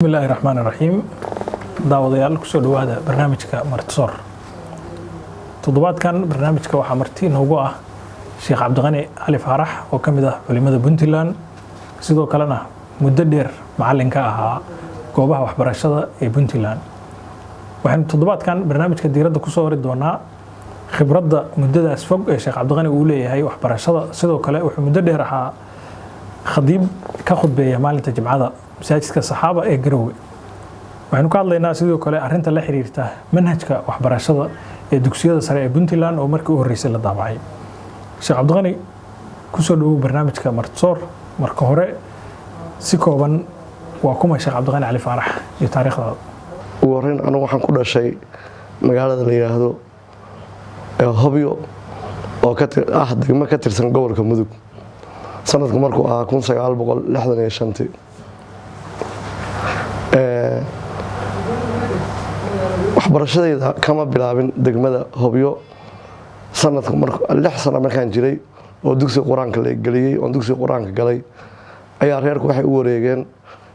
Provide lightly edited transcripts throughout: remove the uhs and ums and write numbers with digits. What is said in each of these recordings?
Bismillahi raxmaan raxiim. Daawadayaal, kusoo dhowaada barnaamijka Martisoor. Toddobaadkan barnaamijka waxaa marti inoogu ah Sheekh Cabdiqani Cali Faarax oo ka mid ah culimada Puntland, sidoo kalena muddo dheer macalin ka ahaa goobaha waxbarashada ee Puntland. Waxaynu toddobaadkan barnaamijka diiradda kusoo hori doonaa khibradda muddadaas fog ee Sheekh Cabdiqani uu leeyahay waxbarashada. Sidoo kale wuxuu muddo dheer ahaa khadiib ka khudbeeya maalinta Jimcada masaajidka Saxaaba ee Garowe. Waxaynu ka hadlaynaa sidoo kale arrinta la xiriirta manhajka waxbarashada ee dugsiyada sare ee Puntland oo markii u horreysay la daabacay. Sheekh Cabdiqani, kusoo dhowow barnaamijka Martisoor. Marka hore, si kooban, waa kuma Sheekh Cabdiqani Cali Faarax iyo taariikhdaada? Ugu horreyn, anugu waxaan ku dhashay magaalada la yidhaahdo ee Hobyo oo ah degmo ka tirsan gobolka Mudug, sanadku markuu ahaa 1965-tii. Waxbarashadayda kama bilaabin degmada Hobyo. Sanadku 6 sano markaan jiray oo dugsiga Qur-aanka la geliyey, oon dugsiga Qur-aanka galay, ayaa reerku waxay u wareegeen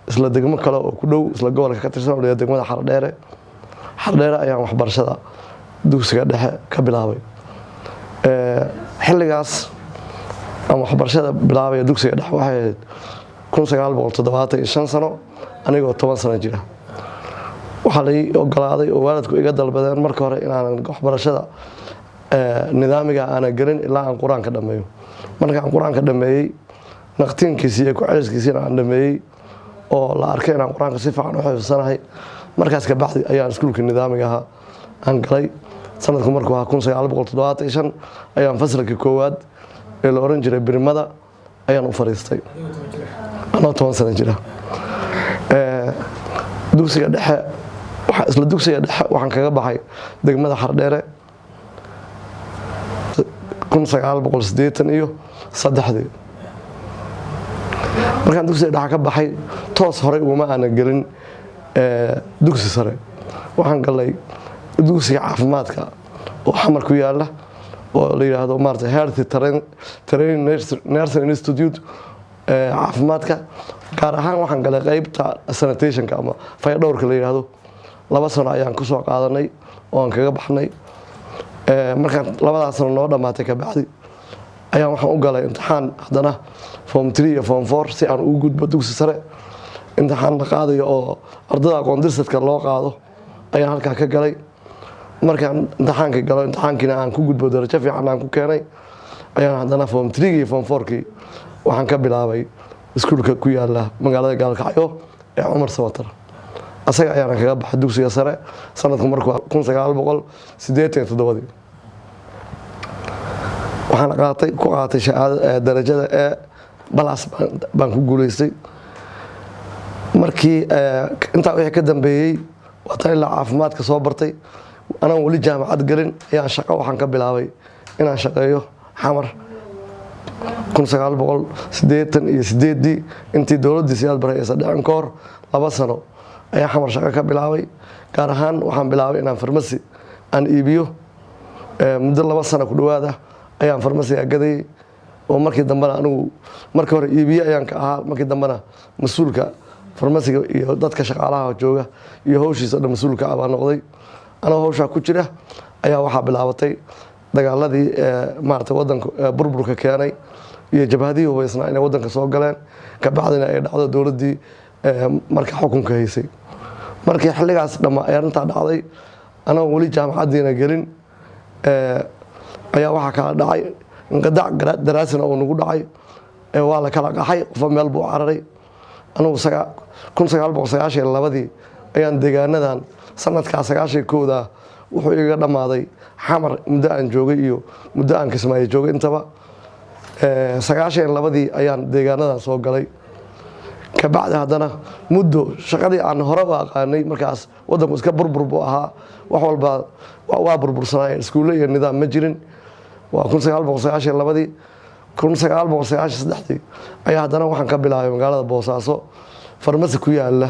isla degmo kale oo ku dhow, isla gobolka ka tirsan, oo la yidhahdo degmada Xardheere. Xardheere ayaan waxbarashada dugsiga dhexe ka bilaabay. Xilligaas aan waxbarashada bilaabaya dugsiga dhexe waxay ahayd 1975 sano, anigoo 10 sano jira. Waxaa lai ogolaaday oo waalidku iga dalbadeen marka hore inaanan waxbarashada nidaamiga aanan gelin ilaa aan Qur-aanka dhammeeyo. Markaan Qur-aanka dhameeyey, naqtiinkiisii iyo ku-celiskiisiina aan dhameeyey, oo la arkay inaan Qur-aanka si fiican u xifdsanahay, markaas ka bacdi ayaan iskuulka nidaamiga ahaa aan galay. Sanadku markuu ahaa 1975 ayaan fasalka koowaad ee la oran jiray birimada ayaan u fariistay, anoo 10 sano jira. Dugsiga dhexe, isla dugsiga dhexe waxaan kaga baxay degmada Xardheere 1983-dii. Markaan dugsiga dhexe ka baxay, toos horey uguma aanan gelin dugsi sare. Waxaan galay dugsiga caafimaadka oo Xamar ku yaala oo la yidhaahdo maarata Health Training Nursing Institute, caafimaadka. Gaar ahaan waxaan galay qeybta sanitationka ama fayadhowrka la yidhaahdo. 2 sano ayaan kusoo qaadanay oo aan kaga baxnay. Markaan labadaas sano noo dhammaatay kabacdi ayaan waxaan u galay imtixaan haddana form 3 iyo form 4 si aan ugu gudbo dugsi sare. Imtixaan la qaadayo oo ardada aqoon dirsadka loo qaado ayaan halkaa ka galay. Markaan imtixaanka galo, imtixaankiina aan ku gudbo, darajo fiican aan ku keenay, ayaan haddana form 3 iyo form 4kii waxaan ka bilaabay iskuulka ku yaala magaalada Gaalkacyo ee Cumar Samatar. Asaga ayaana kaga baxay dugsiga sare sanadku markuu 1987-dii. Waxaan qaatay ku qaatay shahaada darajada ee plus baan ku guuleystay. Markii intaa wixii ka dambeeyey, waataan ilaa caafimaadka soo bartay, anaan weli jaamacad gelin ayaan shaqo waxaan ka bilaabay inaan shaqeeyo Xamar 1988-dii, intii dowladdii Siyaad Barre aysan dhicin ka hor 2 sano ayaan Xamar shaqo ka bilaabay. Gaar ahaan waxaan bilaabay inaan farmasi aan iibiyo. Muddo 2 sano ku dhowaad ah ayaan farmasiga gadayay, oo markii dambena anigu markii hore iibiye ayaan ka ahaa, markii dambena mas-uulka farmasiga iyo dadka shaqaalaha jooga iyo hawshiisa dhan mas-uulka ah baa noqday. Anoo hawshaa ku jira ayaa waxaa bilaabatay dagaaladii maarata wadanka burburka keenay iyo jabhadihii hubaysnaa inay wadanka soo galeen, kabacdina ay dhacdo dowladdii marka xukunka haysay. Markii xilligaas dhamma ay arrintaa dhacday, anagoo weli jaamacaddiina gelin, ayaa waxaa kala dhacay inqidac daraasina uu nagu dhacay. Waa la kala qaxay, qofba meel buu cararay. Anugu 1992-dii ayaan deegaanadan, sanadkaa 91-da wuxuu igaga dhammaaday Xamar muddo aan joogay iyo muddo aan Kismaayo joogay intaba. 92-dii ayaan deegaanadan soo galay. Kabacdi haddana muddo shaqadii aan hore u aqaanay, markaas wadanku iska burbur buu ahaa, wax walba waa burbursanaayeen, iskuulle iyo nidaam ma jirin. Waa 1992-dii. 1993-dii ayaa haddana waxaan ka bilaabay magaalada Boosaaso farmasi ku yaala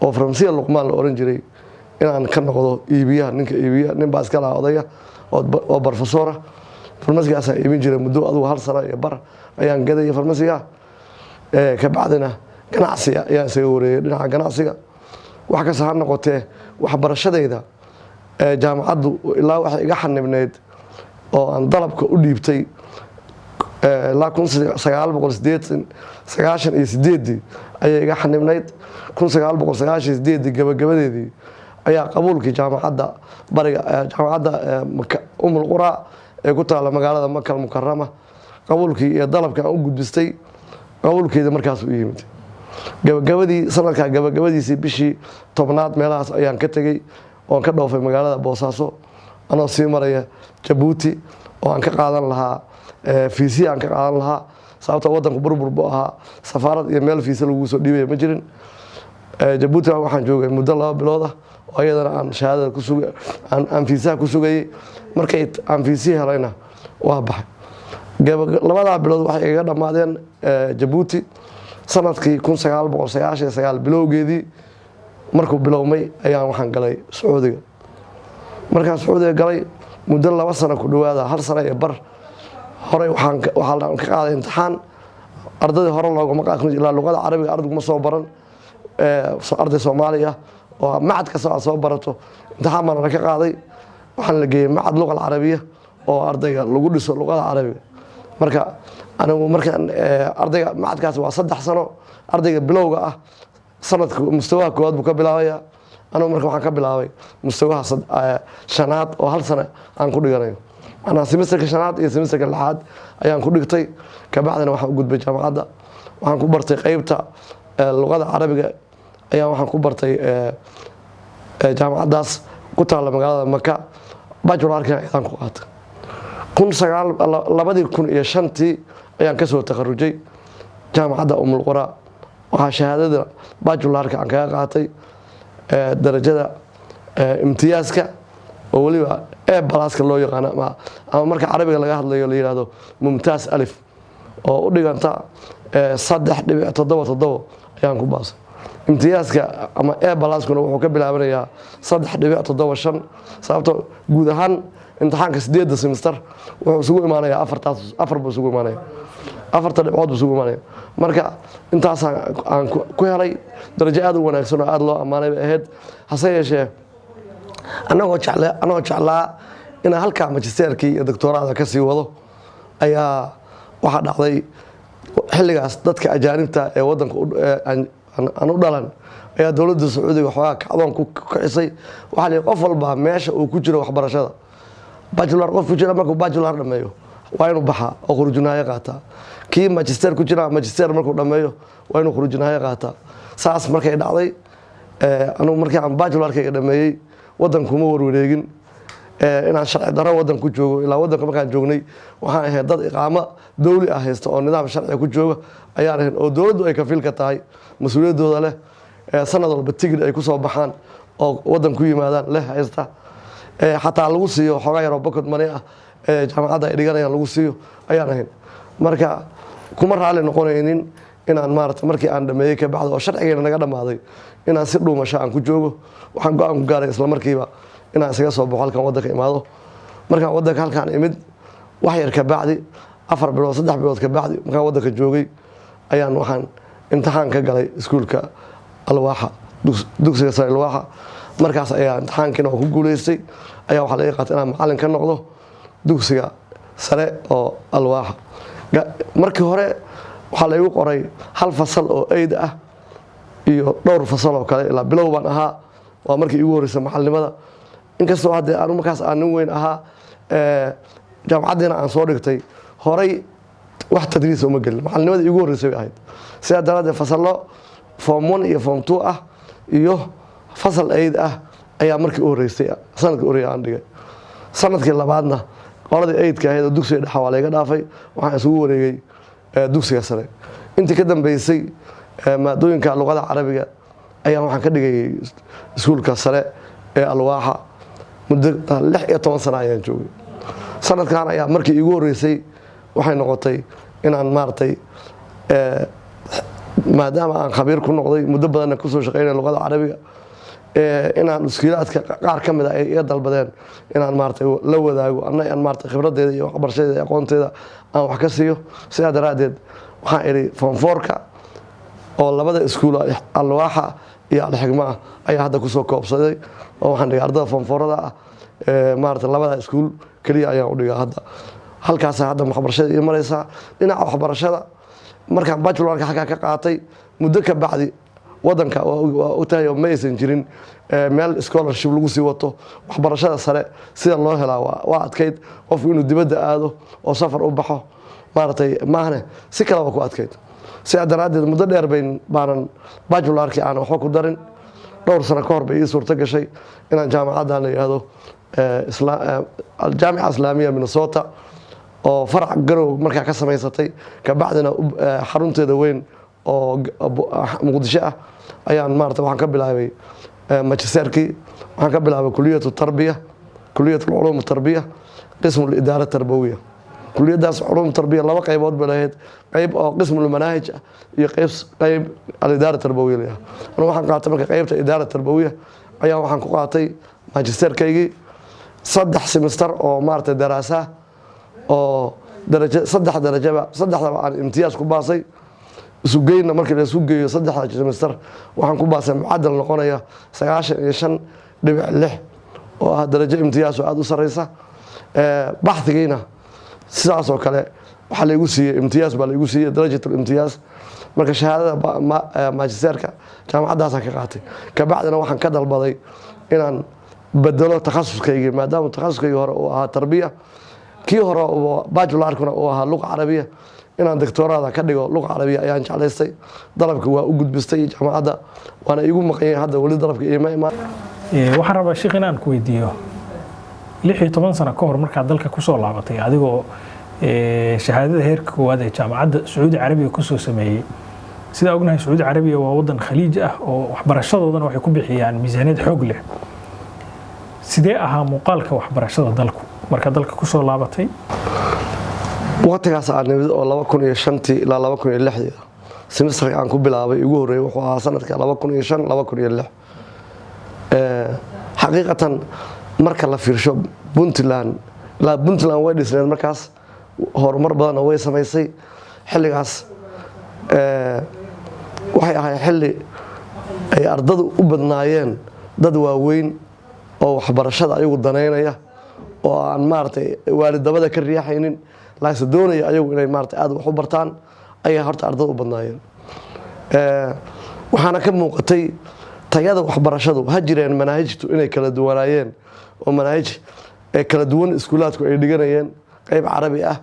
oo Farmasiya Luqmaan la oran jiray inaan ka noqdo iibiyaha, ninka iibiya. Nin baa iska lahaa odaya oo barofesora. Farmasigaasaan iibin jiray muddo adugu hal sano iyo bar ayaan gadaya farmasiga. Kabacdina ganacsiga ayaan isaga wareegay, dhinaca ganacsiga. Wax kasta ha noqotee, waxbarashadayda jaamacaddu ilaa waxay iga xanibnayd oo aan dalabka u dhiibtay ilaa 1998-ii ayay iga xanibnayd. 1998-ii gabagabadeedii ayaa qabuulkii jaamacadda bariga, jaamacadda Umul Qura ee ku taalla magaalada Maka Almukarama, qabuulkii iyo dalabkii aan u gudbistay, qabuulkeeda markaas u yimid gabagabadii sanadkaa. Gabagabadiisii bishii 10aad meelahaas ayaan ka tegey oon ka dhoofay magaalada Boosaaso, anoo sii maraya Jabuuti oo aan ka qaadan lahaa fiisiya aan ka qaadan lahaa, sababta wadanku burbur buu ahaa, safaarad iyo meel fiisa lagu soo dhiibaya ma jirin. Jabuuti waxaan joogay muddo 2 bilood ah oo iyadana aan shahaadada ku suga, aan fiisaha ku sugayay. Markay aan fiisihi helayna waa baxay. Labadaa bilood waxay igaga dhammaadeen Jabuuti. Sanadkii 1999 bilowgeedii markuu bilowmay ayaan waxaan galay Sacuudiga. Markaan Sacuudiga galay muddo 2 sano ku dhawaada, hal sano iyo bar, horey waxaan ka qaaday imtixaan. Ardadii hore loogama qaadin ilaa luqada Carabiga ardaygu ma soo baran. Arday Soomaali ah oo macad kasta aad soo barato, imtixaan baana ka qaaday. Waxaan la geeyey macad luqa alcarabiya oo ardayga lagu dhiso luqada Carabiga. Marka anigu markaan ardayga macadkaas waa 3 sano. Ardayga bilowga ah sanadka mustawaha koowaad buu ka bilaabaya. Anigu marka waxaan ka bilaabay mustawaha shanaad oo hal sano aan ku dhiganayo, macnaha semesterka shanaad iyo semesterka lixaad ayaan ku dhigtay. Kabacdina waxaan u gudbay jaamacadda. Waxaan ku bartay qeybta luqada Carabiga ayaa waxaan ku bartay jaamacaddaas ku taalla magaalada Maka. Bachelorkina ayadaan ku qaatay. 2005-ii ayaan kasoo takharujay jaamacadda Umulqura. Waxaa shahaadada bachelorka aan kaga qaatay darajada imtiyaaska oo weliba A pluska loo yaqaano, ama marka Carabiga laga hadlayo la yihahdo mumtaas alif, oo u dhiganta 3.77 ayaan ku baasay. Imtiyaaska ama A pluskuna wuxuu ka bilaabanayaa 3.75, sababto guud ahaan imtixaanka sideedda semester wuxuu isugu imaanayaa afartaas, afar buu isugu imaanaya, afarta dhibcood buu isugu imaanaya. Marka intaasaan aan ku helay darajo aad u wanaagsan oo aada loo ammaanay bay ahayd. Hase yeeshee, anagoo jeclaa inaan halkaa magisterkii iyo doctoraada ka sii wado ayaa waxaa dhacday xilligaas dadka ajaanibta ee wadanka aan u dhalan ayaa dowladda Sacuudiga waxoogaa kacdoon ku kicisay. Waxaa la yidhi qof walba meesha uu ku jiro waxbarashada, bachelor qof ku jira markuu bachelor dhameeyo waa inuu baxaa oo khurujinaayo qaataa. Kii magister ku jira magister markuu dhameeyo waa inuu khurujinaayo qaataa. Saas markay dhacday, anugu markii aan bachelorkayga dhameeyey waddankuma warwareegin inaan sharci darro waddan ku joogo. Ilaa waddanka markaan joognay waxaan ahayd dad iqaamo dawli ah haysta oo nidaam sharciga ku jooga ayaan ahayn, oo dowladdu ay kafiilka tahay, mas-uuliyaddooda leh, sanad walba tigid ay ku soo baxaan oo waddan ku yimaadaan leh haysta, xataa lagu siiyo xoogaa yaroo pocket money ah jaamacadda ay dhiganayaan lagu siiyo ayaan ahayn. Marka kuma raalli noqonaynin inaan maarata markii aan dhameeyey ka bacda oo sharcigeena naga dhammaaday inaan si dhuumasho aan ku joogo. Waxaan go-aan ku gaaray isla markiiba inaan isaga soo baxo, halkan waddanka imaado. Markaan waddanka halkaan imid, wax yar ka bacdi, 4 bilood, 3 bilood ka bacdi markaan waddanka joogay ayaan waxaan imtixaan ka galay iskuulka Alwaaxa, dugsiga sare Alwaaxa. Markaas ayaa imtixaankiina oo ku guuleystay ayaa waxaa laga qaatay inaan macallin ka noqdo dugsiga sare oo Alwaaxa. Markii hore waxaa laygu qoray hal fasal oo eyd ah iyo dhowr fasal oo kale. Ilaa bilow baan ahaa, waa markii iigu horreysay macallimada. Inkastoo haddee anu markaas aan nin weyn ahaa, jaamacaddiina aan soo dhigtay, horay wax tadriisa uma gelin. Macallinimada iigu horreysay bay ahayd. Sidaa daraaddeed fasallo form one iyo form two ah iyo fasal eyd ah ayaa markii u horreysay, sanadkii u horreeyay aan dhigay. Sanadkii labaadna qoladii eydka ahayd oo dugsiga dhexa waa layga dhaafay, waxaan isugu wareegay dugsiga sare. Intii ka dambeysay maadooyinka luqada Carabiga ayaa waxaan ka dhigayay iskuulka sare ee Alwaaxa. Muddo 16 sano ayaan joogay. Sanadkan ayaa markii iigu horreysay waxay noqotay inaan maaragtay, maadaama aan khabiir ku noqday, muddo badanna kusoo shaqeynaya luqada Carabiga, inaan iskiilaadka qaar ka mid a ay iga dalbadeen inaan maaragtay la wadaago, anna aan maaragtay khibradeyda iyo waxbarashadeeda iyo aqoonteeda aan wax ka siiyo. Sidaa daraaddeed waxaan idhi form fourka oo labada iskuul Alwaaxa Iyo Alxigmo ah ayaa hadda kusoo koobsaday, oo waxaan dhigaa ardada form four-ada ah. Maarata, labada iskuul keliya ayaan u dhigaa hadda. Halkaasa hadda waxbarashada ii maraysaa. Dhinaca waxbarashada, markaan bachelorka halkaa ka qaatay, muddo ka bacdi wadanka waa ogtahay oo ma aysan jirin meel scholarship lagu sii wato. Waxbarashada sare sida loo helaa waa adkayd. Qofku inuu dibadda aado oo safar u baxo, maaragtay, maahne si kale waa ku adkayd. Sidaa daraaddeed muddo dheer bayn baanan bachelorkii aanan waxba ku darin. Dhowr sano ka hor bay ii suurto gashay inaan jaamacaddan la yidhaahdo Aljaamica Islaamiya Minnesota, oo farac Garow markaa ka samaysatay, kabacdina xarunteeda weyn oo Muqdisho ah ayaan, maarata, waxaan ka bilaabay magisterkii. Waxaan ka bilaabay kuliyatu tarbiya, kuliyat culum tarbiya, qismu idaara tarbawiya. Kuliyadaas culum tarbiya laba qaybood bay lahayd: qayb oo qismu manaahij ah iyo qayb alidaara tarbawiya la. Anigu waxaan qaatay marka qaybta idaara tarbawiya ayaa waxaan ku qaatay magisterkaygii, 3 semester oo, maarata, daraasa oo darajo, saddex darajaba, saddexdaba aan imtiyaaz ku baasay. Isu geynna, markii la isu geeyo saddexda semester, waxaan ku baasay mucadal noqonaya 95.6, oo ah darajo imtiyaaz oo aada u sareysa. Baxhigiina sidaas oo kale waxaa laigu siiyey imtiyaaz baa laigu siiyey, darajatul imtiyaaz. Marka shahaadada magisterka jaamacaddaasaan ka qaatay. Kabacdina waxaan ka dalbaday inaan bedelo takhasuskaygii, maadaama takhasuskaygii hore uu ahaa tarbiya, kii hore bachelorkuna uu ahaa luqa carabiya, inaan doctoraada ka dhigo luqa carabiya ayaan jeclaystay. Dalabka waa u gudbistay jaamacadda, waana iigu maqan yahay hadda, weli dalabka iima imaan. Waxaan rabaa, sheekh, inaan ku weydiiyo: 16 sano ka hor markaad dalka kusoo laabatay, adigoo shahaadada heerka koowaad ee jaamacadda Sacuudi Carabiya kusoo sameeyey, sidaa ognahay Sacuudi Carabiya waa wadan khaliij ah oo waxbarashadoodana waxay ku bixiyaan miisaaniyad xoog leh. Sidee ahaa muuqaalka waxbarashada dalku markaad dalka kusoo laabatay? Waqtigaas aan nimid oo 2005-tii ilaa 2006-dii, semesterka aan ku bilaabay ugu horreeyay wuxuu ahaa sanadka 2005, 2006. Xaqiiqatan, marka la fiirsho Puntland, ilaa Puntland way dhisneed markaas, horumar badanna way samaysay. Xilligaas waxay ahayd xilli ay ardadu u badnaayeen dad waaweyn oo waxbarashada ayagu danaynaya, oo aan, maaragtay, waalidabada ka riixaynin, laakiinse doonaya ayagu inay, maaragtay, aada wax u bartaan ayay horta ardada u badnaayeen. Waxaana ka muuqatay tayada waxbarashadu. Ha jireen manaahijtu inay kala duwanaayeen, oo manaahij kala duwan iskuulaadku ay dhiganayeen, qayb Carabi ah,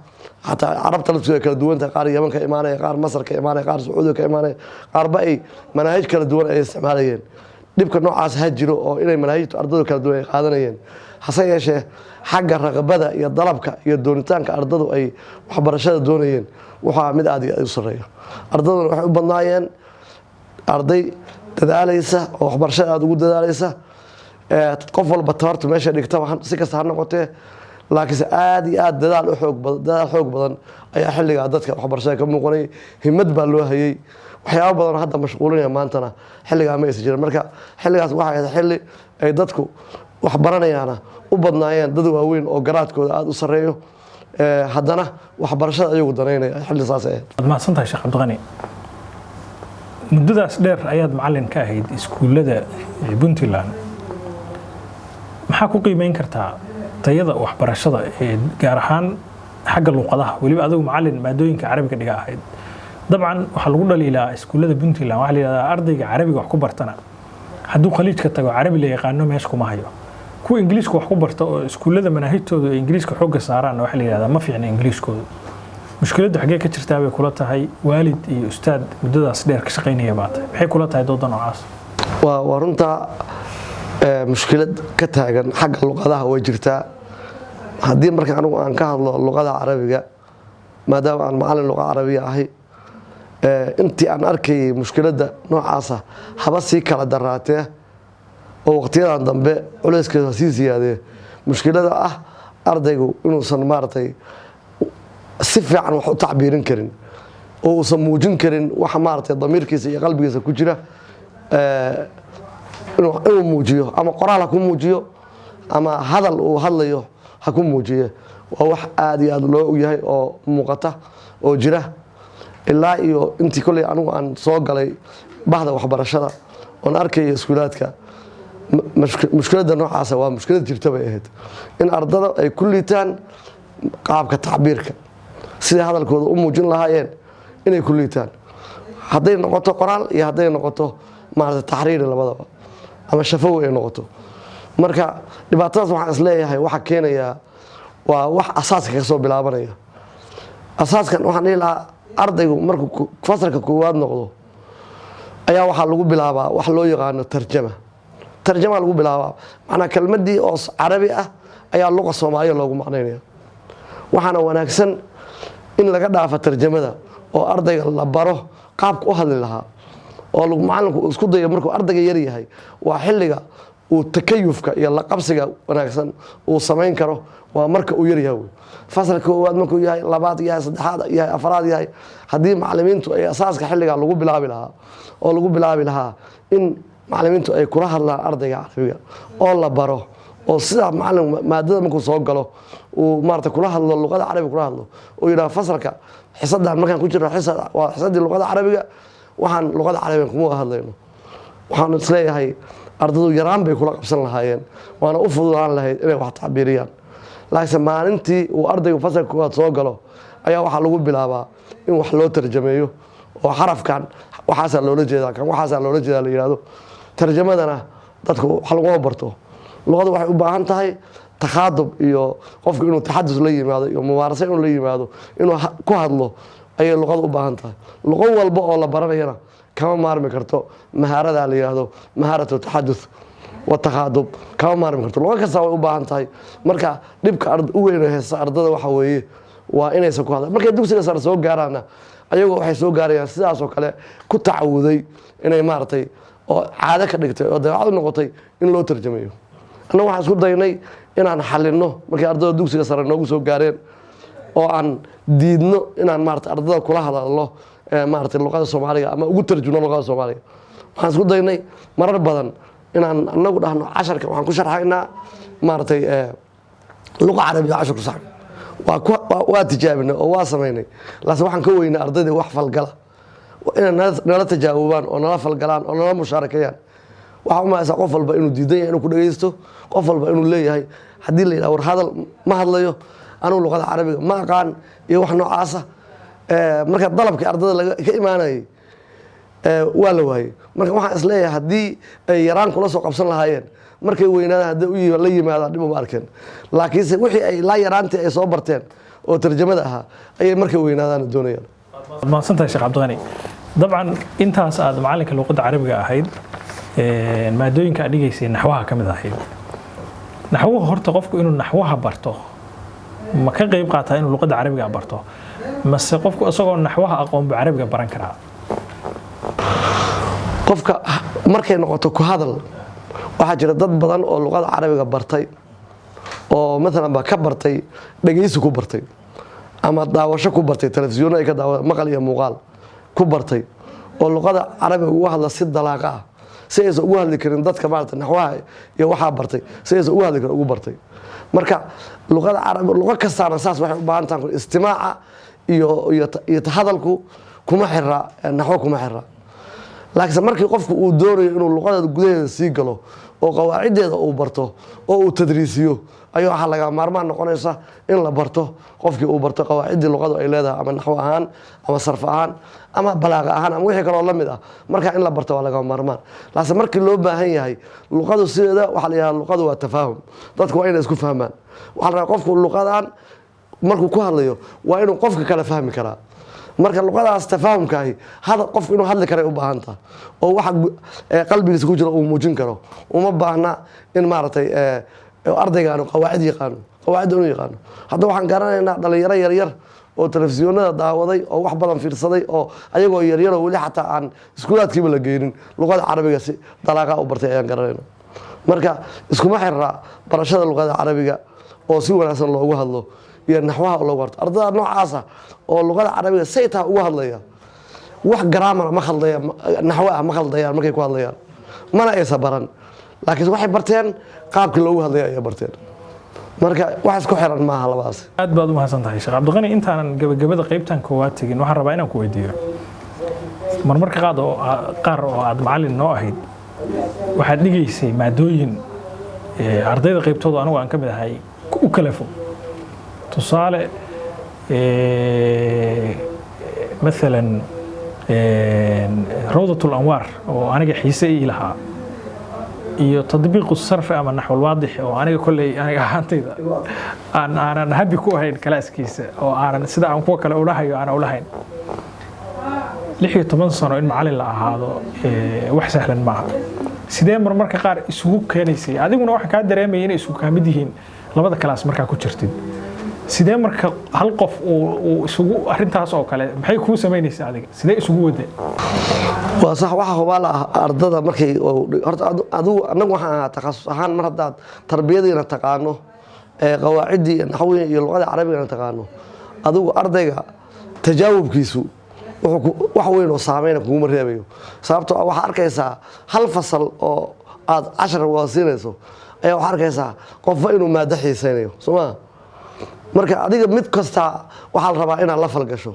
xataa Carabta laftooda kala duwan tahay, qaar Yaman ka imaanaya, qaar Masar ka imaanaya, qaar Sacuudiga ka imaanaya, qaarba ay manaahij kala duwan ay isticmaalayeen. Dhibka noocaas ha jiro oo inay manaahijtu ardadu kala duwan ay qaadanayeen, hase yeeshee xagga raqabada iyo dalabka iyo doonitaanka ardadu ay waxbarashada doonayeen waxaa mid aad iyo aad u sarreeya. Ardaduna waxay u badnaayeen arday dadaalaysa oo waxbarashada aada ugu dadaalaysa. Qof walba tabartu meesha dhigtaba si kasta ha noqotee, laakiinse aada iyo aad dadaal u xoog badan, dadaal xoog badan ayaa xilligaa dadka waxbarashada ka muuqanayay. Himad baa loo hayay. Waxyaabo badan oo hadda mashquulinaya maantana xilligaa ma aysan jirin. Marka xilligaas waxay ahayd xilli ay dadku wax baranayaana u badnaayeen dad waaweyn oo garaadkooda aada u sarreeyo, haddana waxbarashada ayagu danaynaya. Xilli saas ahayd. Waad mahadsantahay, Sheekh Cabdiqani. Muddadaas dheer ayaad macallin ka ahayd iskuullada Puntland. Maxaa ku qiimeyn kartaa tayada waxbarashada ee gaar ahaan xagga luuqadaha, weliba adigu macallin maadooyinka Carabiga dhiga ahayd? Dabcan waxaa lagu dhaliilaa iskuullada Puntland, waxaa la yidhahdaa ardayga Carabiga wax ku bartana hadduu khaliijka tago Carabi la yaqaano meesha kuma hayo. Kuwa Ingiliishka wax ku barta oo iskuullada manaahijtoodu ay Ingiliishka xoogga saaraan, waxaa la yidhahdaa ma fiicna Ingiliishkoodu. Mushkiladdu xaggee ka jirtaa bay kula tahay? Waalid iyo ustaad muddadaas dheer ka shaqaynaya baa tahay, maxay kula tahay dooda noocaas? Waa runtaa, mushkilad ka taagan xagga luqadaha way jirtaa. Haddii marka anigu aan ka hadlo luqada Carabiga, maadaama aan macallin luqa Carabiya ahay, intii aan arkayay mushkiladda noocaasa haba sii kala daraatee oo waqtiyadan dambe culeyskeedu ha sii siyaadee, mushkilada ah ardaygu inuusan, maaragtay, si fiican wax u tacbiirin karin oo uusan muujin karin waxa, maaragtay, damiirkiisa iyo qalbigiisa ku jira, inuu muujiyo, ama qoraal ha ku muujiyo ama hadal uu hadlayo ha ku muujiye, waa wax aada iyo aada loo ogyahay oo muuqata oo jira. Ilaa iyo intii kolley anigu aan soo galay bahda waxbarashada oo Oon arkaya iskuulaadka, mushkiladda noocaasa waa mushkilad jirta bay ahayd, in ardada ay ku liitaan qaabka tacbiirka, siday hadalkooda u muujin lahaayeen inay ku liitaan, hadday noqoto qoraal iyo hadday noqoto maarata taxriiri labadaba ama shafawi ay noqoto. Marka dhibaatadaas waxaan isleeyahay waxa keenayaa waa wax asaaska ka soo bilaabanaya. Asaaskan waxaan dhihi lahaa, ardaygu markuu fasalka koowaad noqdo ayaa waxaa lagu bilaabaa wax loo yaqaano tarjama. Tarjama lagu bilaabaa, macnaa kelmadii oo Carabi ah ayaa luqa Soomaaliya loogu macnaynaya. Waxaana wanaagsan in laga dhaafo tarjamada oo ardayga la baro qaabka u hadli lahaa, oo macalinku uu isku dayo markuu ardayga yar yahay. Waa xilliga uu takayufka iyo laqabsiga wanaagsan uu samayn karo, waa marka uu yaryahay wey. Fasalka koowaad markuu yahay, labaad yahay, saddexaad yahay, afaraad yahay, haddii macalimiintu ay asaaska xilligaa lagu bilaabi lahaa oo lagu bilaabi lahaa in macalimiintu ay kula hadlaan ardayga Carabiga oo la baro, oo sidaa macalin maadada markuu soo galo uu maarata kula hadlo luqada Carabiga, kula hadlo oo yidhaha: "Fasalka xisadan markaan ku jirno waa xisadii luqada Carabiga, waxaan luqada Carabiga kuma wada hadlayno," waxaan isleeyahay ardadu yaraan bay kula qabsan lahaayeen, waana u fududaan lahayd inay wax tacbiiriyaan. Laakiinse maalintii uu ardaygu fasalka koowaad soo galo ayaa waxaa lagu bilaabaa in wax loo tarjameeyo, oo xarafkan waxaasaa loola jeedaa, kan waxaasaa loola jeedaa la yihahdo. Tarjamadana dadku wax laguma barto. Luqadu waxay u baahan tahay takhaadub iyo qofku inuu taxadus la yimaado iyo mumaarase inuu la yimaado, inuu ku hadlo ayay luqadu u baahan tahay. Luqo walba oo la baranayana kama maarmi karto mahaarada la yihahdo mahaaratu taxadus wa takhaadub, kama maarmi karto. Luqo kasta way u baahan tahay. Marka dhibka u weyn haysta ardada waxa weeye waa inaysan ku hadlan. Markay dugsiga sare soo gaaraanna, ayagoo waxay soo gaarayaan sidaasoo kale ku tacawuday inay maaragtay oo caado ka dhigtay oo dabeecad u noqotay in loo tarjamayo. Annagu waxaan isku daynay inaan xalinno markay ardada dugsiga sare noogu soo gaareen, oo aan diidno inaan maarata ardada kula hadalno maarata luqada Soomaaliga ama ugu tarjumno luqada Soomaaliga. Waxaan isku daynay marar badan inaan anagu dhahno: "Casharka waxaan ku sharxaynaa maaragtay luqa Carabiga cashar ku sax." Waa tijaabinay oo waa samaynay, laakiin waxaan ka weynay ardaydii wax falgala inay nala tajaawubaan oo nala falgalaan oo nala mushaarakeeyaan. Waxaa u malaysaa qof walba inuu diidan yahay inuu ku dhageysto, qof walba inuu leeyahay haddii la yidhaha "War hadal," "Ma hadlayo anugu, luqada Carabiga ma aqaan," iyo wax noocaasa. Marka dalabkii ardada laga ka imaanayay waa la waayey. Marka waxaan isleeyahay haddii ay yaraan kula soo qabsan lahaayeen, markay weynaadaan hadday la yimaadaan dhib uma arkeen. Laakiinse wixii ay laa yaraantii ay soo barteen oo tarjamada ahaa ayay markay weynaadaan doonayaan. Waad mahadsantahay, Sheekh Cabdiqani. Dabcan intaas aad macalinka luqadda Carabiga ahayd, maadooyinka aad dhigaysay naxwaha ka mid ahayd. Naxwuhu horta qofku inuu naxwaha barto ma ka qayb qaataa inuu luqadda Carabiga barto, mase qofku isagoo naxwaha aqoon buu Carabiga baran karaa? Qofka markay noqoto ku hadal, waxaa jira dad badan oo luqada Carabiga bartay oo maalan ba ka bartay dhegeysi ku bartay ama daawasho ku bartay, telefisyono ay ka daawa, maqal iyo muuqaal ku bartay, oo luqada Carabiga ugu hadla si dalaaqa ah, si aysan ugu hadli karin dadka maarata naxwaha iyo waxaa bartay, si aysan ugu hadli karin ugu bartay. Marka luqada Carabi, luqo kastaana saas waxay u baahan tahay istimaaca iyo hadalku kuma xira naxwo, kuma xira. Laakiinse markii qofku uu doonayo inuu luqada gudaheeda sii galo oo qawaaciddeeda uu barto oo uu tadriisiyo, ayaa waxaa laga maarmaan noqonaysa in la barto, qofkii uu barto qawaaciddii luqadu ay leedahay, ama naxwo ahaan ama sarf ahaan ama balaaqa ahaan ama wixii kaloo la mid ah. Marka in la barto waa lagama maarmaan. Laakiin markii loo baahan yahay, luqadu sideeda waxaa la yidhahda luqadu waa tafaahum. Dadku waa inay isku fahmaan. Waxaa la rabaa qofku luqadan markuu ku hadlayo waa inuu qofka kale fahmi karaa. Marka luqadaas tafaahumkaahi hadal, qofku inuu hadli karay u baahan tahay oo waxa qalbigiisa ku jira uu muujin karo. Uma baahna in maaragtay ardaygaanu qawaacid yaqaano, qawaacidda inuu yaqaano. Hadda waxaan garanaynaa dhalinyaro yaryar oo telefisyoonada daawaday oo wax badan fiirsaday, oo ayagoo yaryaroo weli xataa aan iskuulaadkiiba la geynin luqada Carabiga si dalaaqa u bartay ayaan garanayna. Marka iskuma xiraa barashada luqada Carabiga oo si wanaagsan loogu hadlo iyo naxwaha loogu harto. Ardada noocaasa oo luqada Carabiga say taha ugu hadlaya, wax grammar ma khaldaya, naxwo ah ma khaldayaan markay ku hadlayaan, mana aysa baran, laakiin waxay barteen qaabkii loogu hadlaya ayay barteen. Marka wax isku xiran maaha labadaas. Aad baad u mahadsan tahay, Sheekh Cabdiqani. Intaanan gabagabada qaybtan koowaad tegin, waxaan rabaa inaan ku weydiiyo: marmarka qaad oo qaar oo aad macallin noo ahayd Waxaad dhigaysay maadooyin ardayda qaybtooda anigu aan ka mid ahay u kala fog. Tusaale, maalan Rawdat Anwaar oo aniga xiise ii lahaa iyo Tadbiiqu Sarfi ama Naxwulwaadix oo aniga kolley aniga ahaantayda aanan habi ku ahayn kalaaskiisa oo aanan sida aan kuwa kale ulahayo aanan ulahayn. 16 sano in macalin la ahaado wax sahlan maaha. Sidee marmarka qaar isugu keenaysay? Adiguna waxaan kaa dareemaya inay isugu kaamid yihiin labada kalaas markaa ku jirtid. Sidee marka hal qof uu isugu arrintaas oo kale, maxay kuu samaynaysaa adiga? Sidee isugu wadeen? Waa sax. Waxa hubaal ah ardada markay horta adigu, annagu waxaan ahaa takhasus ahaan, mar haddaad tarbiyadiina taqaano, ee qawaaciddii iyo naxwihii iyo luqada carabigana taqaano, adigu ardayga tajaawubkiisu wax weyn oo saameyna kuguma reebayo, sababtoo ah waxaa arkaysaa hal fasal oo aad cashar wada siinayso ayaa waxaa arkaysaa qofba inuu maado xiisaynayo, soo maa? Marka adiga mid kasta waxaa la rabaa inaad la falgasho,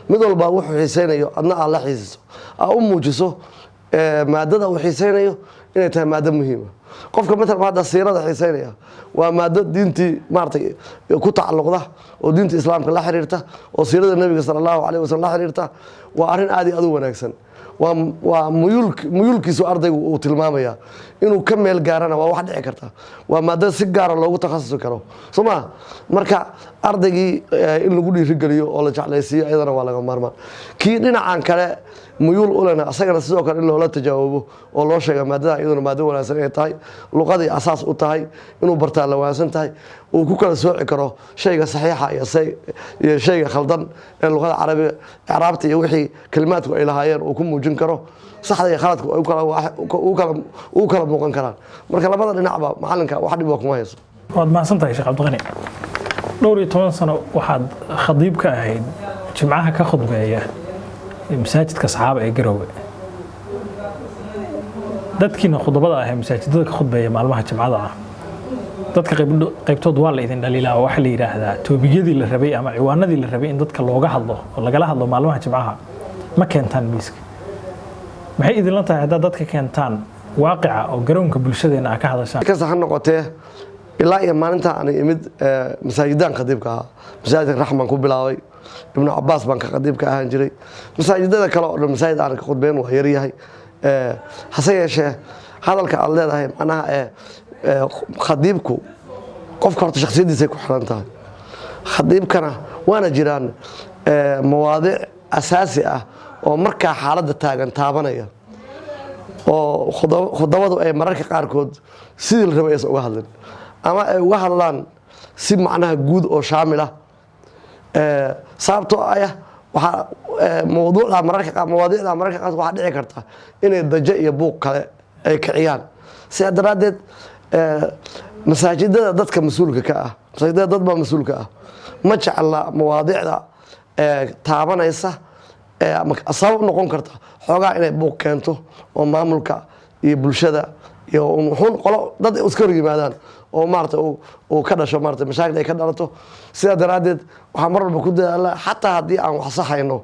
mid walba wuxuu xiisaynayo adna aad la xiisiso, aad u muujiso maadada uu xiisaynayo inay tahay maado muhiima. Qofka matalan hadda siirada xiisaynaya waa maado diintii maaragtay ku tacalluqda oo diinta Islaamka la xiriirta oo siirada Nebiga sala Allahu calayhi wasallam la xiriirta. Waa arrin aad iyo aad u wanaagsan. Waa muyuulkiisu ardaygu uu tilmaamaya inuu ka meel gaarana waa wax dhici karta. Waa maado si gaara loogu takhasusi karo, soo ma? Marka ardaygii in lagu dhiirigeliyo oo la jeclaysiiyo iyadana waa laga maarmaan. Kii dhinacan kale muyuul ulena, asagana sidoo kale in loola tajaawubo oo loo sheega maadada iyaduna maado wanaagsan inay tahay, luqadii asaas u tahay, inuu bartaa la wanaagsan tahay, uu ku kala sooci karo shayga saxiixa iyo shayga khaldan ee luqada Carabiga, icraabta iyo wixii kalimaadku ay lahaayeen uu ku muujin karo, saxda iyo khaladku ay u kala muuqan karaan. Marka labada dhinacba macalinka wax dhib waa kuma hayso. Waad mahadsan tahay, Sheekh Cabdiqani. Dhowr iyo toban sano waxaad khadiib ka ahayd jimcaha ka khudbeeya masaajidka Saxaaba ee Garowe. Dadkiina khudbada ah ee masaajidada ka khudbeeya maalmaha jimcada ah, dadka qaybtood waa la idin dhaliilaa oo waxaa la yidhaahdaa toobiyadii la rabay ama ciwaanadii la rabay in dadka looga hadlo oo lagala hadlo maalmaha jimcaha ma keentaan miiska. Maxay idinla tahay haddaad dadka keentaan waaqica oo garoonka bulshadeena aa ka hadashaan? Kasta ha noqotee, ilaa iyo maalinta aan imid masaajidaan khadiibka ahaa. Masaajidka Raxman ku bilaabay, Ibnu Cabaas baan ka khadiibka ahaan jiray. Masaajidada kale oo dhan masaajid aan ka khudbeyn waa yaryahay. Hase yeeshee hadalka aad leedahay macnaha khadiibku qofka horta shakhsiyaddiisay ku xiran tahay. Khadiibkana waana jiraan mawaadiic asaasi ah oo markaa xaaladda taagan taabanaya oo khudabadu ay mararka qaarkood sidii la rabay aysan uga hadlin ama ay uga hadlaan si macnaha guud oo shaamil ah. Sababtoo ah waxaa mawduucda mararka qaar, mawaadiicda mararka qaar waxaa dhici karta inay dajo iyo buuq kale ay kiciyaan. Sidaa daraaddeed masaajidada dadka mas-uulka ka ah, masaajidada dad baa mas-uulka ah, ma jecla mawaadiicda taabanaysa ama sabab noqon karta xoogaa inay buuq keento oo maamulka iyo bulshada iyo xun qolo dad iska hor yimaadaan oo maarata uu ka dhasho maarata mashaakil ay ka dhalato. Sidaa daraaddeed waxaa mar walba ku dadaalaa, xataa haddii aan wax saxayno,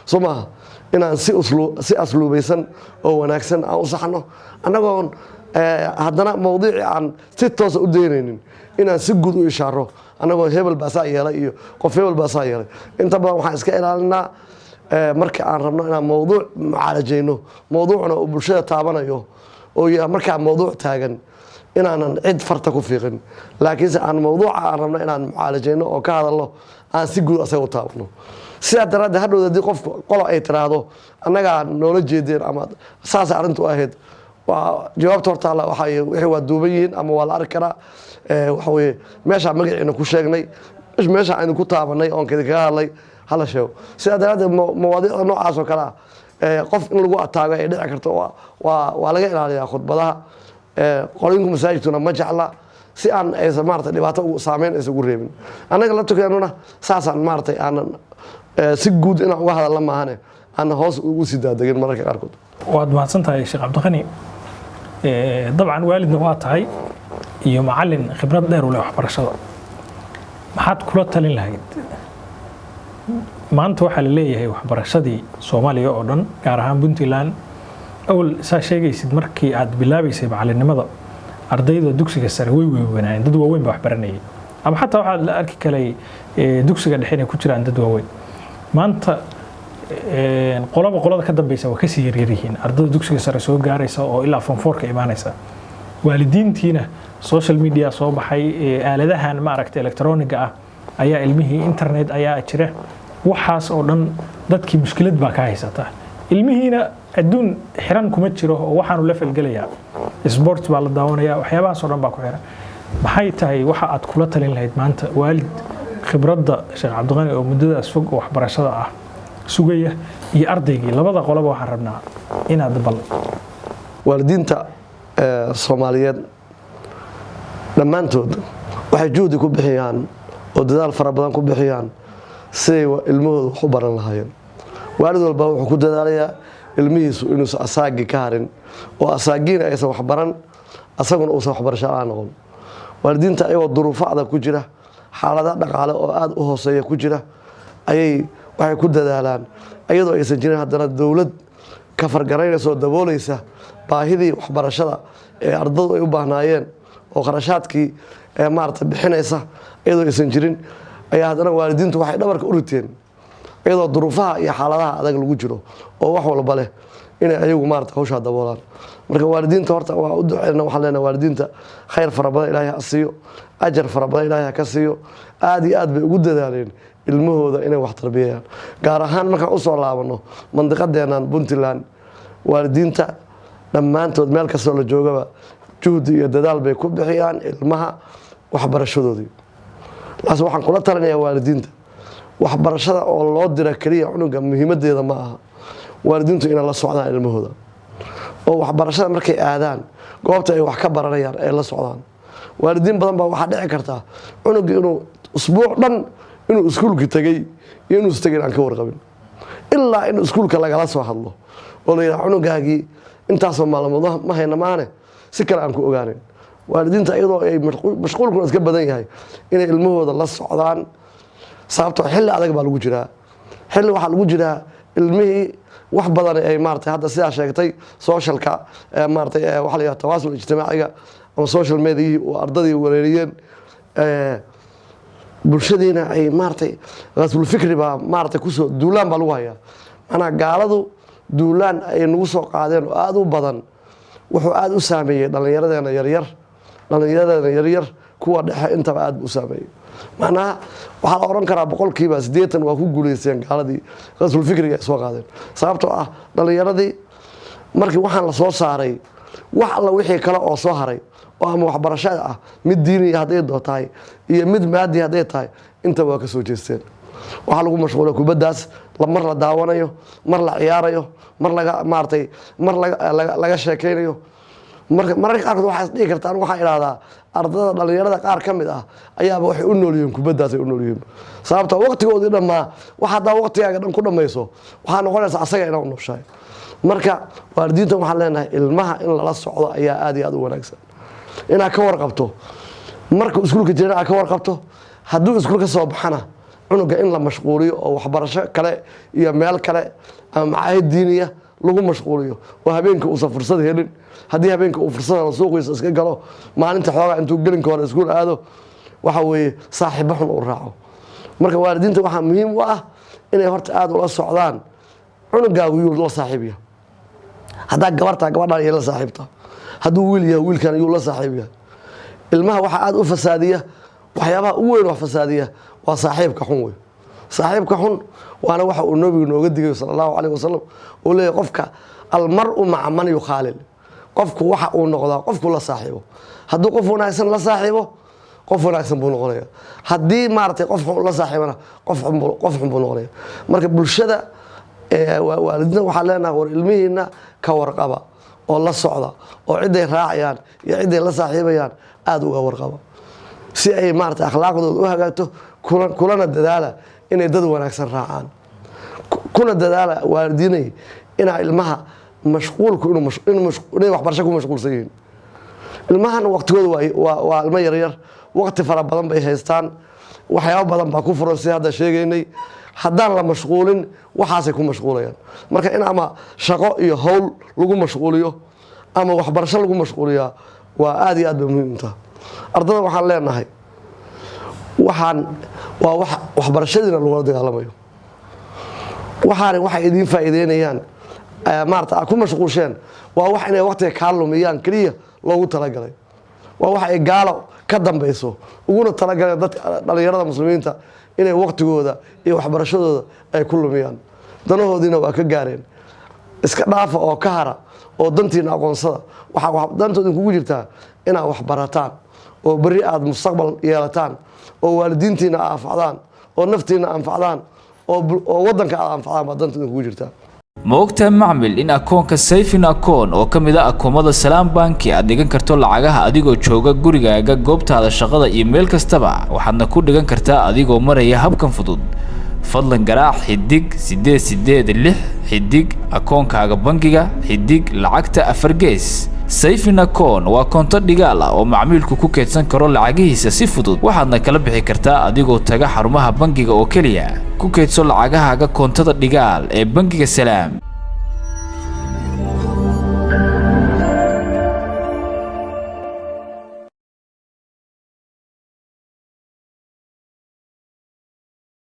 soo maaha, inaan si asluubaysan oo wanaagsan aan u saxno, annagoon haddana mawdiicii aan si toosa u daynaynin, inaan si guud u ishaaro annagoo hebel baa saa yeelay iyo qof hebel baa saa yeelay. Inta badan waxaan iska ilaalinaa marka aan rabno inaan mawduuc mucaalajayno, mawduucna uu bulshada taabanayo oo yahay markaa mawduuc taagan, inaanan cid farta ku fiiqin, laakiinse aan mawduuca aan rabno inaan mucaalajayno oo ka hadalno aan si guud asaga u taabano. Sidaa daraaddeed hadhow haddii qofku qolo ay tiraahdo annagaa noola jeedeen ama saasay arrintu ahayd, waa jawaabta hortaalla. Waxaa wixii waa duuban yihiin ama waa la arki karaa. Waxa weeye meeshaa magaciina ku sheegnay, meesha aynu ku taabanay oon kaga hadlay hala sheego. Sidaa daraaddeed mawaadiicda noocaas oo kale ah qof in lagu ataago ay dhici karto waa laga ilaaliyaa khudbadaha. Qolinku masaajidkuna ma jecla si aan aysan maarata dhibaato saameyn aysan ugu reebin. Annaga la tukeenuna saasaan maaratay aanan si guud inaan uga hadalla maahane aan hoos ugu sii daadegin mararka qaarkood. Waad mahadsan tahay, Sheekh Cabdiqani. Dabcan waalidna waa tahay iyo macalin khibrad dheer u leh waxbarashada. Maxaad kula talin lahayd? Maanta waxaa la leeyahay waxbarashadii Soomaaliya oo dhan, gaar ahaan Puntland. Awal saa sheegaysid, markii aad bilaabaysay macalinimada, ardayda dugsiga sare way weynaayeen, dad waaweyn baa wax baranayay, ama xataa waxaa la arki kalay dugsiga dhexe inay ku jiraan dad waaweyn. Maanta qolaba qolada ka dambeysa waa kasii yaryar yihiin ardayda dugsiga sare soo gaaraysa oo ilaa form four-ka imaanaysa. Waalidiintiina social media soo baxay, aaladahan maaragta electroniga ah ayaa ilmihii, internet ayaa jira, waxaas oo dhan dadkii mushkilad baa ka haysata. Ilmihiina adduun xiran kuma jiro oo waxaanu la falgelayaa, sport baa la daawanaya, waxyaabahaas oo dhan baa ku xiran. Maxay tahay waxa aad kula talin lahayd maanta waalid khibradda Sheekh Cabdiqani oo muddadaas fog oo waxbarashada ah sugaya iyo ardaygii? Labada qoloba waxaan rabnaa inaad bal Waalidiinta Soomaaliyeed dhammaantood waxay juhdi ku bixiyaan oo dadaal fara badan ku bixiyaan siday ilmahooda wax u baran lahaayeen. Waalid walba wuxuu ku dadaalayaa ilmihiisu inuusan asaagii ka harin oo asaagiina aysan wax baran, asaguna uusan waxbarasho la-aan noqon. Waalidiinta ayagoo duruufo adag ku jira, xaalada dhaqaale oo aada u hooseeya ku jira, ayay waxay ku dadaalaan, iyadoo aysan jirin haddana dowlad ka fargaraynaysa oo daboolaysa baahidii waxbarashada ee ardadu ay u baahnaayeen oo kharashaadkii ee maarata bixinaysa, iyadoo aysan jirin ayaa haddana waalidiintu waxay dhabarka u riteen, iyadoo duruufaha iyo xaaladaha adag lagu jiro oo wax walba leh, inay ayagu maarata hawshaa daboolaan. Marka waalidiinta horta waa u duceynaa. Waxaan leenahay waalidiinta khayr fara badan Ilaahay ha siiyo, ajar fara badan Ilaahay ha ka siiyo. Aad iyo aad bay ugu dadaaleen ilmahooda inay wax tarbiyayaan. Gaar ahaan markaan usoo laabano mandiqadeennan Puntland, waalidiinta dhammaantood meel kastoo la joogaba juhdi iyo dadaal bay ku bixiyaan ilmaha waxbarashadoodii. Laas waxaan kula talinayaa waalidiinta, waxbarashada oo loo dira keliya cunuga muhiimadeeda ma aha. Waalidiintu inay la socdaan ilmahooda oo waxbarashada markay aadaan goobta ay wax ka baranayaan ay la socdaan. Waalidiin badan baa waxaa dhici kartaa cunuga inuu usbuuc dhan inuu iskuulka tegey iyo inuusa tegin aan ka warqabin, ilaa in iskuulka lagala soo hadlo oo la yidhaha cunugaagii intaasoo maalmood ma hayna maane, si kale aan ku ogaanin. Waalidiinta iyadoo ay mashquulkuna iska badan yahay inay ilmahooda la socdaan, sababtoo xilli adag baa lagu jiraa. Xilli waxaa lagu jiraa ilmihii wax badan ay maarata hadda sidaa sheegtay socialka maarata waxa la yidhaha tawaasul ijtimaaciga ama social mediahii oo ardadii wareeriyeen, bulshadiina ay maaratay qasbulfikri baa maarata kusoo duulaan baa lagu hayaa. Macnaha gaaladu duulaan ay nagu soo qaadeen oo aada u badan wuxuu aada u saameeyey dhallinyaradeena yaryar, dhallinyaradeena yaryar, kuwa dhexe, intaba aad bu u saameeyey. Macnaha waxaa la odhan karaa 80% waa ku guuleysteen gaaladii qasbulfikriga ay soo qaadeen, sababtoo ah dhallinyaradii markii waxaan la soo saaray, wax alla wixii kale oo soo haray oo ama waxbarashada ah, mid diiniya hadday doo tahay iyo mid maadi hadday tahay, intaba waa ka soo jeesteen. Waxaa lagu mashquula kubaddaas, mar la daawanayo, mar la ciyaarayo, mar laga maaratay, mar laga sheekaynayo. Marka mararka qaarkood waxaa is dhihi karta, anigu waxaan idhahdaa ardada dhallinyarada qaar ka mid ah ayaaba waxay u nool yihiin kubaddaas ay u nool yihiin, sababta waqtigoodii dhammaa. Wax haddaa waqtigaaga dhan ku dhammayso, waxaa noqonaysa asaga inaa u nooshahay. Marka waalidiinta waxaan leenahay ilmaha in lala socdo ayaa aad iyo aad u wanaagsan, inaad ka warqabto marka iskuulka jirana aad ka warqabto, hadduu iskuul ka soo baxana cunuga in la mashquuliyo oo waxbarasho kale iyo meel kale ama macaahid diiniya lagu mashquuliyo oo habeenka uusan fursad helin. Haddii habeenka uu fursad helo, suuqiisa iska galo, maalinta xoogaa intuu gelinka hore iskuul aado, waxa weeye saaxiibo xun uu raaco. Marka waalidiinta waxaa muhiim u ah inay horta aada ula socdaan cunugaagu yuu la saaxiib yahay. Haddaa gabartaa, gabadhaan iyo la saaxiibta; hadduu wiil yahay, wiilkan yuu la saaxiib yahay. Ilmaha waxaa aada u fasaadiya, waxyaabaha ugu weyn wax fasaadiya waa saaxiibka xun wey. Saaxiibka xun waana waxa uu nabigu nooga digayo sala Allahu calayh wasalam, uu leeyahy qofka almaru maca man yukhaalil. Qofku waxa uu noqdaa qofku la saaxiibo. Hadduu qof wanaagsan la saaxiibo, qof wanaagsan buu noqonaya. Haddii maaragtay qof xun la saaxiibana, qof xun buu noqonaya. Marka bulshada waalidiinta waxaan leenahay, war ilmihiina ka warqaba oo la socda oo cidday raacayaan iyo cidday la saaxiibayaan aada uga warqaba, si ay maarata akhlaaqdooda u hagaagto. Kulana dadaala inay dad wanaagsan raacaan. Kuna dadaala waalidiinay inaa ilmaha mashquulku inay waxbarasho ku mashquulsan yihiin. Ilmahan waqtigooda waa ilmo yaryar, waqti fara badan bay haystaan. Waxyaabo badan baa ku furan sida hadda sheegaynay. Haddaan la mashquulin, waxaasay ku mashquulayaan. Marka in ama shaqo iyo howl lagu mashquuliyo ama waxbarasho lagu mashquuliyaa waa aad iyo aad bay muhiim u tahay. Ardada waxaan leenahay, waxaan waa wax waxbarashadiina lagula dagaalamayo. Waxaani waxay idiin faa'iideynayaan, maarata, aad ku mashquusheen, waa wax inay waqtiga kaa lumiyaan keliya loogu talagalay. Waa wax ay gaalo ka dambayso uguna talagaleen dadka dhalinyarada Muslimiinta inay waqtigooda iyo waxbarashadooda ay ku lumiyaan. Danahoodiina waa ka gaareen. Iska dhaafa oo ka hara oo dantiina aqoonsada. Waxaa dantooda kugu jirtaa inaad wax barataan oo berri aad mustaqbal yeelataan oo waalidiintiina aad anfacdaan oo naftiina anfacdaan oo waddanka aad anfacdaan baa dantooda kugu jirtaa. Ma ogtahay macmil in akoonka saving account oo ka mid ah akoomada Salaam Banki aad dhigan karto lacagaha adigoo jooga gurigaaga, goobtaada shaqada iyo meel kastaba? Waxaadna ku dhigan kartaa adigoo maraya habkan fudud. Fadlan garaac *886# akoonkaaga bangiga, xidig, lacagta, afar gees. Saving account waa koonto dhigaal ah oo macmiilku ku keydsan karo lacagihiisa si fudud. Waxaadna kala bixi kartaa adigoo taga xarumaha bangiga oo keliya. Ku keydso lacagahaaga koontada dhigaal ee bangiga Salaam.